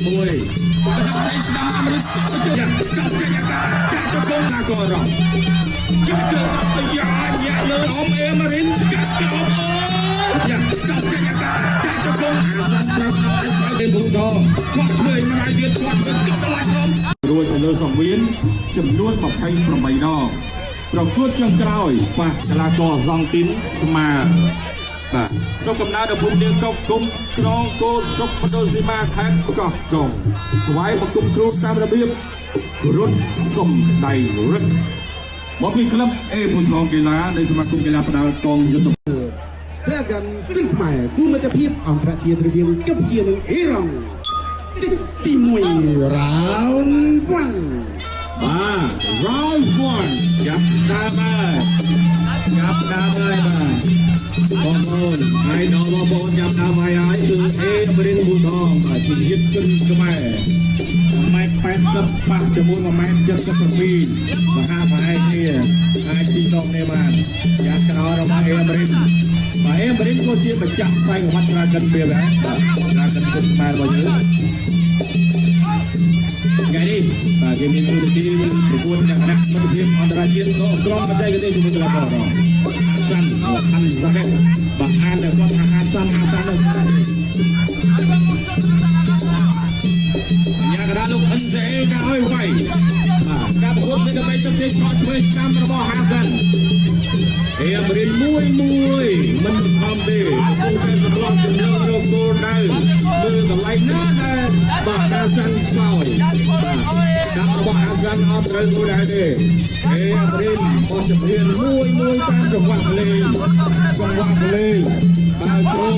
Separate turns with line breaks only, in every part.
មួយដៃស្ដាំអាមេរិកទៅជើងចេញអាកាចាក់ជង្គង់ណាក៏រងចាក់ជើងអត់ទៅយ៉ាញាក់លើអមអេម៉ារីនចាក់ចោលអូយ៉ាចាក់ចេញអាកាចាក់ជង្គង់អាសាន់ប្រាប់អត់ទៅពូដងឆក់ឆ្វេងម្ដាយទៀតឆក់ទៅកាត់តម្លៃក្រុមរួចទៅលើសង្វៀនចំនួន28ដងប្រកួតចុងក្រោយប៉ះកីឡាករអាសង់ទីនស្មើបាទសូមកំណើតដល់ភូមិនាងកុកគុំក្រងគោស្រុកមណ្ឌលសីមាខេត្តកោះកុងថ្វាយបង្គំគ្រូតាមរបៀបគ្រុឌសំដៃរិទ្ធមកពីក្លឹបអេភុនថងកីឡានៃសមាគមកីឡាផ្ដាល់កងយុទ្ធ
ព្រះកម្មគ្រឿងខ្មែរគូមិត្តភាពអន្តរជាតិរវាងកម្ពុជានិងអ៊ីរ៉ង់ទឹកទី1 round 1
បាទ round 1ចាប់ដើមហើយចាប់ដើមហើយបាទបងប្អូនហើយដល់បងប្អូនចាប់ដើមហើយហើយគឺអេមរិនប៊ូថងបាទជាយុទ្ធជនខ្មែរ1ម៉ែត្រ80ប៉ះជាមួយ1ម៉ែត្រ77មហាប្រហែលគ្នាអាចស៊ីសងគ្នាបានយ៉ាងក្រោយរបស់អេមរិនបាទអេមរិនក៏ជាម្ចាស់សែងវត្តត្រាកិនពីដែរបាទត្រាកិនគុំខ្មែររបស់យើងថ្ងៃនេះបាទគេមានទូរទស្សន៍ប្រកួតលក្ខណៈមិត្តភាពអន្តរជាតិក៏ក្រុមបច្ចេកទេសជាមួយកីឡាករសាន់អាន់ហ្សាវេតបាទអានតែគាត់ថាហាសាន់ហាសាន់នៅញ៉ាកដាលោកអិនសេកាឲ្យវាយបាទការប្រកួតមានដើម្បីទឹកទេឆក់ឆ្វេងស្ដាំរបស់ហាសាន់អេមរិនមួយមួយមិនខំទេកំពុងតែសម្លុតជំនឿរកគោលដៅមើលកន្លែងណាដែលបាទហាសាន់សោយបាទចាប់របស់ហាសាន់អត់ត្រូវគោលដៅទេអេមរិនបោះជំហានមួយមួយតាមចង្វាក់លេងចង្វាក់លេងបើចូល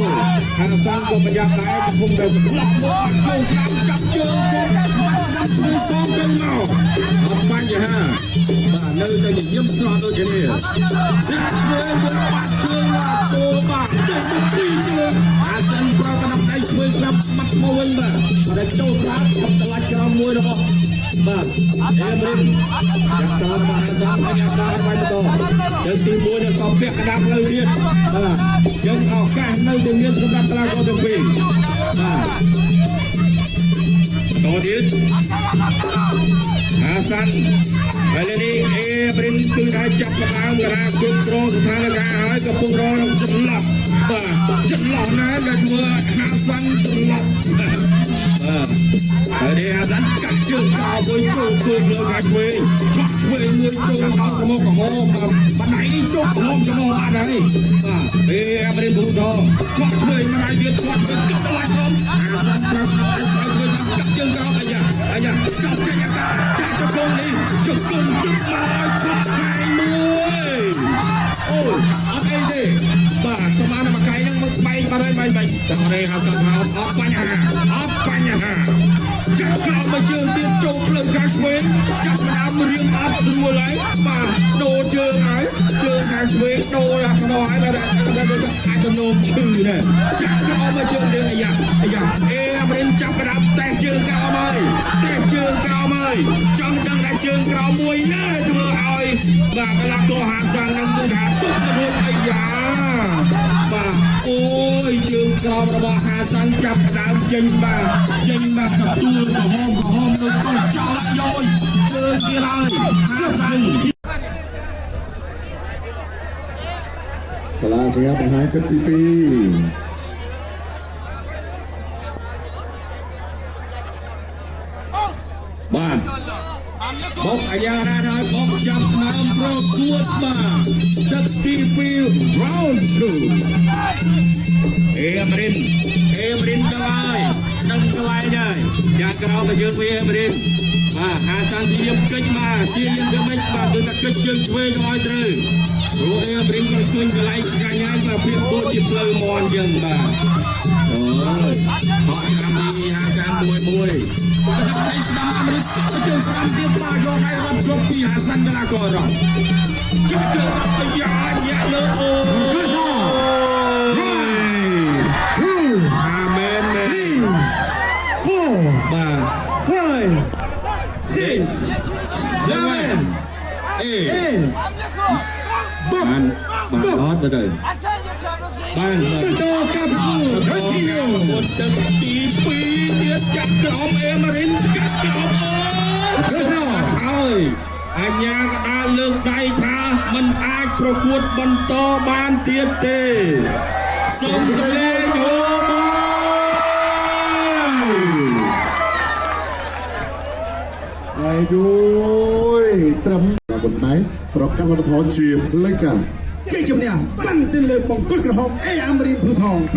ហាសាន់ក៏ប្រយ័ត្នដែរកំពុងតែសម្លុតមកជើងស្ដាំចាប់ជើងជុំស្ដាំឆ្វេងសងទៅមកអត់បញ្ហាបាទនៅតែញញឹមស្រស់ដូចគ្នានេះឆ្វេងវិញបាត់ជើងមកចូលបាទទៅទៅពីជើងអាសិនប្រកណ្ដាប់ដៃឆ្វេងស្ដាំបាត់មកវិញបាទតែចូលស្លាប់កន្លាច់ក្រោមមួយរបស់បាទអេមរិនចាប់តរបស់អាសាបញ្ញាដល់បាយបន្តទៅទី1នៅសពពាក់កណ្ដាលផ្លូវទៀតបាទយើងឱកាសនៅតែមានសម្រាប់កីឡាករទាំងពីរបាទតទៀតអាសាន់ហើយនេះអេមរិនគឺថាចាប់ផ្ដើមករាគ្រប់គ្រងស្ថានភាពហើយកំពុងរកចន្លោះបាទចន្លោះណាដែលធ្វើឲ្យហាសាន់សន្លប់បាទហើយនេះហាសាន់កាត់ជើងកោមួយចូលធ្វើលើខាងឆ្វេងឆក់ឆ្វេងមួយចូលដល់ក្រមុកក្រហមបាទដៃនេះជុកក្រហមចំហបាត់ហើយបាទអេមរិនភូថងឆក់ឆ្វេងម្ដាយទៀតឆក់ទៅកាត់តម្លៃក្រុមហាសាន់ប្រាប់ថាឆ្វេងកាត់ជើងក្រោមអាយ៉ាអាយ៉ាកាត់ចេញអាកាចាក់ជង្គង់នេះជង្គង់ទឹកមកឲ្យឆក់ថែមួយអូអត់អីទេបាទសមានមួយកៃហ្នឹងមកបែកបាត់ហើយបែកបែកតែអត់អីហាសាន់ថាអត់បញ្ហាអត់បញ្ហាចាប់ក្រោមមកជើងទៀតចូលផ្លូវខាងឆ្វេងចាប់ម្ដាមរៀងអត់ស្រួលហើយបាទដូរជើងហើយជើងខាងឆ្វេងដូរដល់ក្នុងហើយបាទអាចទៅនោមឈឺដែរចាប់ក្រោមមកជើងទៀតអាយ៉ាអាយ៉ាអេអាមរិនចាប់ក្តាប់តេះជើងក្រោមហើយតេះជើងក្រោមហើយចង់ដឹងតែជើងក្រោមមួយណាធ្វើឲ្យបាទកីឡាករហាសាន់នឹងគឺថាទុកមិនរួចអាយ៉ាបាទអូយជើងក្រោមរបស់ហាសាន់ចាប់ដើមចេញបាទចេញបាទទទួលក្រហមក្រហមដូចទៅចោលយកជើងទៀតហើយហាសាន់
សាលាសញ្ញាបង្ហាញទឹកទី2
បាទបុកអាយ៉ាណាហើយបុកចាប់ដើមប្រកួតបាទទឹកទី2 round 2អេមរិនអេមរិនដល់ហើយដឹងកន្លែងហើយយ៉ាងក្រោមទៅជើងវាអេមរិនបាទហាសាន់ព្យាយាមកិច្ចបាទព្យាយាមធ្វើម៉េចបាទគឺថាកិច្ចជើងឆ្វេងកុំឲ្យត្រូវព្រោះអេមរិនក៏ឃើញកន្លែងឆ្ងាញ់ហើយបាទភាពដូចជាផ្លូវមន់ចឹងបាទអូយហក់ស្ដាំពីហាសាន់មួយមួយដៃស្ដាំអាមេរិកទៅជើងស្ដាំទៀតបាទយកដៃរត់ជប់ពីហាសាន់កីឡាកររត់ជប់ជើងរត់ទៅយ៉ាញាក់លើអូអាមែនមែន
4
បាទ
5 6
7 8
8
បានបានអត់មើលទៅបាន
បន្តការប្រកួត
ប្រកួតទឹកទី2ទៀត ទៀតចាក់ក្រោមអេម៉ារីនចាក់ក្រោមអូ
ទៅស
ហើយអញ្ញាកដាលលើកដៃថាមិនអាចប្រកួតបន្តបានទៀតទេសូមសលេងហូមក
អាយយត្រឹមប៉ុន្តែប្រកាសលទ្ធផលជាផ្លូវការ
ជ័យជំនះបានទៅលើបង្គោលក្រហមអេអាមេរីភូថង។